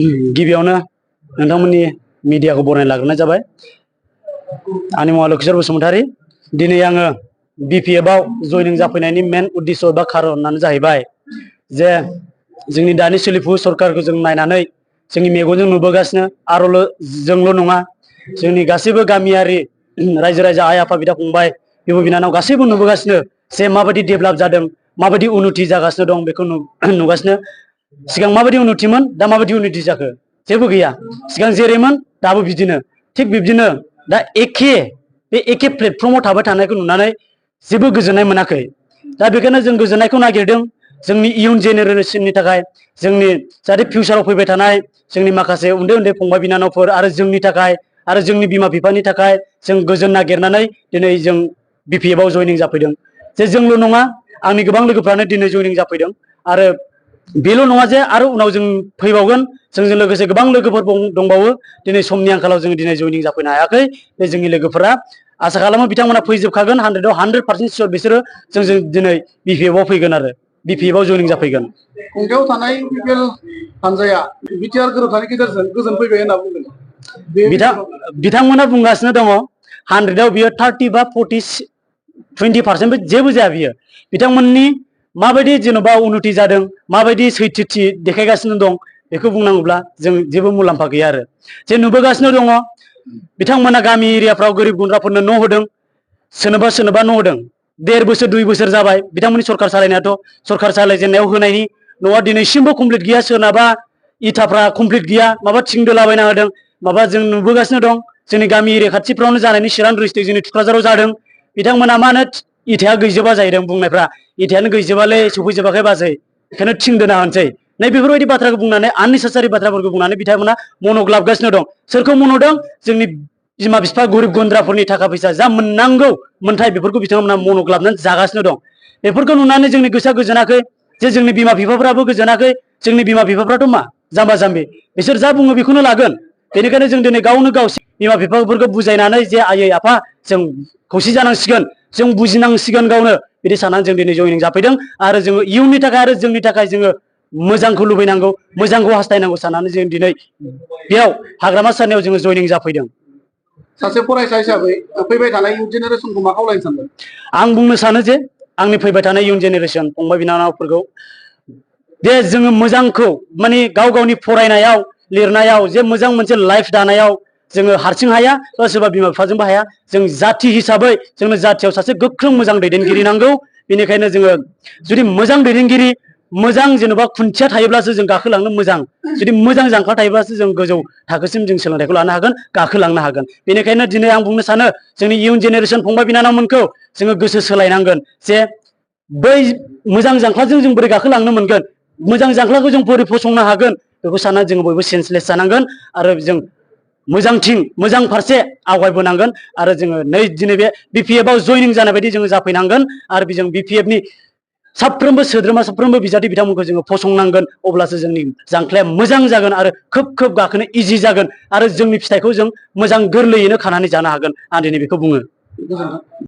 गिबियावनो नोंथांमोननि मिडियाखौ बरायना लाग्रोनाय जाबाय। आंनि मुङा लक्षितर बसुमतारी। दिनै आङो बिपिएफआव जयनिं जाफैनायनि मेन उद्देश्य बा खारनानो जाहैबाय जे जोंनि दानि सोलिफु सरकारखौ जों नायनानै जोंनि मेगनजों नुबोगासिनो आरो जोंल' नङा, जोंनि गासैबो गामियारि रायजो राजा आइ आफा बिदा फंबाय बिब' बिनानाव गासैबो नुबोगासिनो जे माबायदि डेभेलप जादों, माबायदि उन्नति जागासिनो दं बेखौ नुगासिनो। सिगां माबायदि उन्नतिमोन, दा माबायदि उन्नति जाखो जेबो गैया। सिगां जेरैमोन दाबो बिदिनो, थिग बिब्दिनो दा बे एखे प्लेटफर्माव थाबाय थानायखौ नुनानै जेबो गोजोननाय मोनाखै। दा बेखायनो जों गोजोननायखौ नागिरदों जोंनि इयुन जेनेरेसननि थाखाय, जोंनि जाहाथे फिउचाराव फैबाय थानाय जोंनि माखासे उन्दै उन्दै फंबाय बिनानावफोर आरो जोंनि थाखाय आरो जोंनि बिमा बिफानि थाखाय जों गोजोन नागिरनानै दिनै जों बिपिएफआव जयनिं जाफैदों। जे जोंल' नङा, आंनि गोबां लोगोफ्रानो दिनै जयनिं जाफैदों आरो बेल' नङा जे आरो उनाव जों फैबावगोन, जोंजों लोगोसे गोबां लोगोफोर दंबावो। दिनै समनि आंखालाव जों दिनै जयनिं जाफैनो हायाखै। बे जोंनि लोगोफोरा आसा खालामो बिथांमोना फैजोबखागोन, 100आव 100% सियर बिसोरो जोंजों दिनै बिपिएफआव फैगोन आरो बिपिएफआव जयनिं जाफैगोन। खुंथायाव थानाय बिपिएल हानजाया बिटिआर गोरोबथानि गेजेरजों गोजोन फैबाय होनना बुंदों। बिथांमोना बुंगासिनो दङ 100आव बियो 30 बा 20% जेबो जाया बियो। बिथांमोननि माबायदि जेन'बा उन्नति जादों, माबायदि सैथोथि देखायगासिनो दं बेखौ बुंनांगौब्ला जों जेबो मुलाम्फा गैया आरो। जे नुबोगासिनो दङ बिथांमोना गामि एरियाफ्राव गोरिब गुन्द्राफोरनो न' होदों, सोरनोबा न' होदों। 1.5 बोसोर 2 बोसोर जाबाय बिथांमोननि सरकार सालायनायाथ'। सरकार सालायजेननायाव होनायनि न'आ दिनैसिमबो कमप्लिट गैया, सोरनाबा इथाफ्रा कमप्लिट गैया, माबा थिं दोलाबायना होदों। माबा जों नुबोगासिनो दं जोंनि गामि एरिया खाथिफ्रावनो जानायनि चिरां डिस्ट्रिक्ट जोंनि थुक्राझाराव जादों। बिथांमोना मा होनो इथाया गैजोबा जाहैदों बुंनायफ्रा, इथायानो गैजोबालै सफैजोबाखै बाजै, बेखायनो थिं दोना होनसै। नै बेफोरबायदि बाथ्राखौ बुंनानै आननेसेसारि बाथ्राफोरखौ बुंनानै बिथांमोना मनक लाबगासिनो दं। सोरखौ मन'दों? जोंनि बिमा बिफा गोरिब गुन्द्राफोरनि थाखा फैसा जा मोननांगौ मोन्थाय बेफोरखौ बिथांमोना मनक लाबनानै जागासिनो दं। बेफोरखौ नुनानै जोंनि गोसोआ गोजोनाखै, जे जोंनि बिमा बिफाफ्राबो गोजोनाखै। जोंनि बिमा बिफाफ्राथ' मा जाम्बा जाम्बि, बिसोर जा बुङो बेखौनो लागोन। बेनिखायनो जों दिनै गावनो गाव बिमा बिफाफोरखौ बुजायनानै जे आयै आफा जों खौसे जानांसिगोन, जों बुजिनांसिगोन गावनो, बिदि साननानै जों दिनै जयनिं जाफैदों। आरो जोङो इयुननि थाखाय आरो जोंनि थाखाय जोङो मोजांखौ लुबैनांगौ, मोजांखौ हास्थायनांगौ साननानै जों दिनै बेयाव हाग्रामा सारनायाव जोङो जयनिं जाफैदों। सासे फरायसा हिसाबै फैबाय थानाय इयुन जेनेरेसनखौ मा खावलायनो सानदों? आं बुंनो सानो जे आंनि फैबाय थानाय इयुन जेनेरेसन फंबाय बिनानावफोरखौ जे जोङो मोजांखौ माने गाव गावनि फरायनायाव लिरनायाव जे मोजां मोनसे लाइफ दानायाव जोङो हारसिं हाया, सोरबा बिमा बिफाजोंबो हाया। जों जाथि हिसाबै जोंनो जाथियाव सासे गोख्रों मोजां दैदेनगिरि नांगौ। बेनिखायनो जोङो जुदि मोजां दैदेनगिरि, मोजां जेन'बा खुन्थिया थायोब्लासो जों गाखोलांनो मोजां, जुदि मोजां जांख्ला थायोब्लासो जों गोजौ थाखोसिम जों सोलोंथाइखौ लानो हागोन, गाखोलांनो हागोन। बेनिखायनो दिनै आं बुंनो सानो जोंनि इयुन जेनेरेसन फंबाय बिनानावमोनखौ जोङो गोसो सोलायनांगोन जे बै मोजां जांख्लाजों जों बोरै गाखोलांनो मोनगोन, मोजां जांख्लाखौ जों बोरै फसंनो हागोन, बेखौ साननानै जोङो बयबो सेन्सलेस जानांगोन आरो जों मोजांथिं मोजां फारसे आवगायबोनांगोन। आरो जोङो दिनै बे बिपिएफआव जयनिं जानाय बायदि जोङो जाफैनांगोन। आरो बेजों बिपिएफनि साफ्रोमबो सोद्रोमा, साफ्रोमबो बिजाथि बिथांमोनखौ जोङो फसंनांगोन। अब्लासो जोंनि जांख्लाया मोजां जागोन आरो खोब गाखोनो इजि जागोन आरो जोंनि फिथाइखौ जों मोजां गोरलैयैनो खानानै जानो हागोन। आं दिनै बेखौ बुङो।